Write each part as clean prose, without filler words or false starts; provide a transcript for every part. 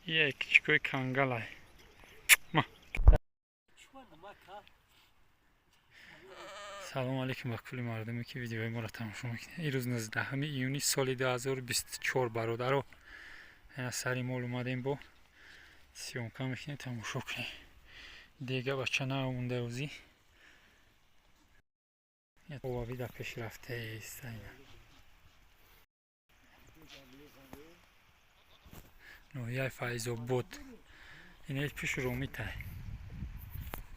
Як кичикои кангалай. Салому алейкум ба кулли мардуме, ки видеои моро тамошо мекунед. Ирӯз 19 июни соли 2024, бародаро, ана сари мол омадем, бо съёмка мекунем, тамошо кунем. Дега бача наомонда ӯзӣ овави дар пеш рафтаест. Ноҳияи Файзобод, инаи пиши Ромитай,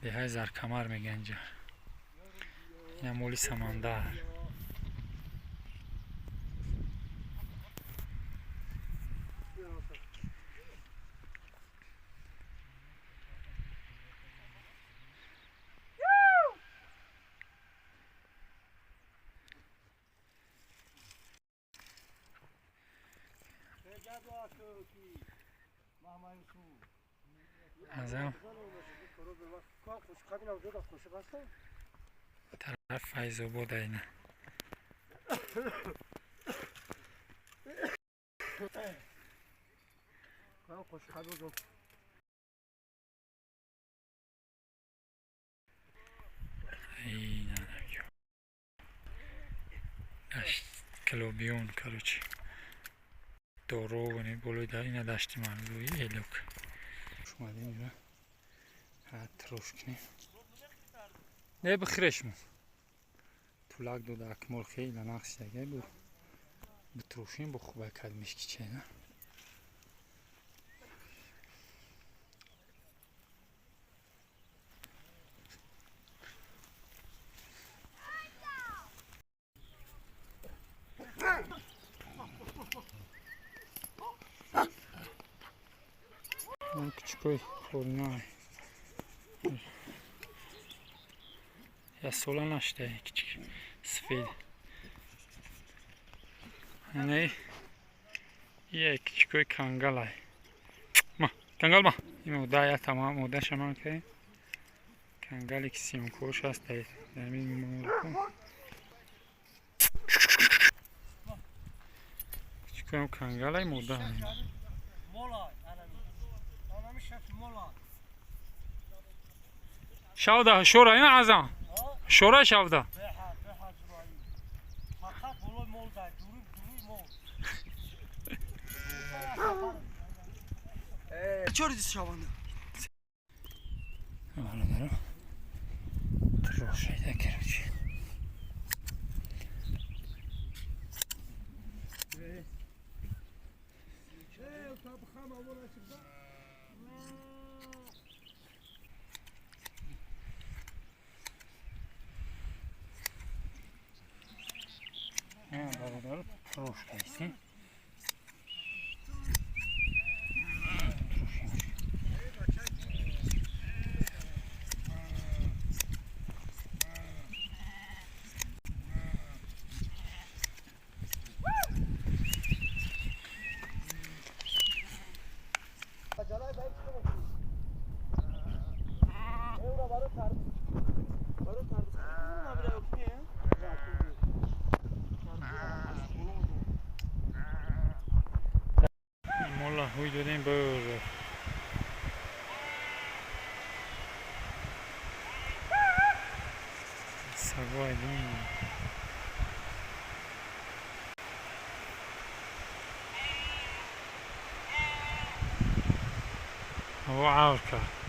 деҳаи Заркамар меганҷа. Ина моли Самандар. Азам тараф Файзобода ина. Ина дашт Калобиён, короче, доровани болои дар ина дашти манзуи Элок. Омадем ира трош кунем, не бихӯрешмо. Тулак дода Акмол, хеле нақшидага бу, битрошем, бо хубай кад мишкичена. Кучукои хӯрнай яксола нашуда, кичик сафед. Ане як кичикои кангалай. Ма кангал ма ин мода я тамом модаша ман кардем. Кангали ки съёмкош ҳаст дар кичикоям кангалай мода. Шавда шора ин азам шора шавда. Бародаро, трошайда, короче. Бародаро, трош кайсем. Мола ҳуй додем бор. Сагой дум. Ҳаво авр кард.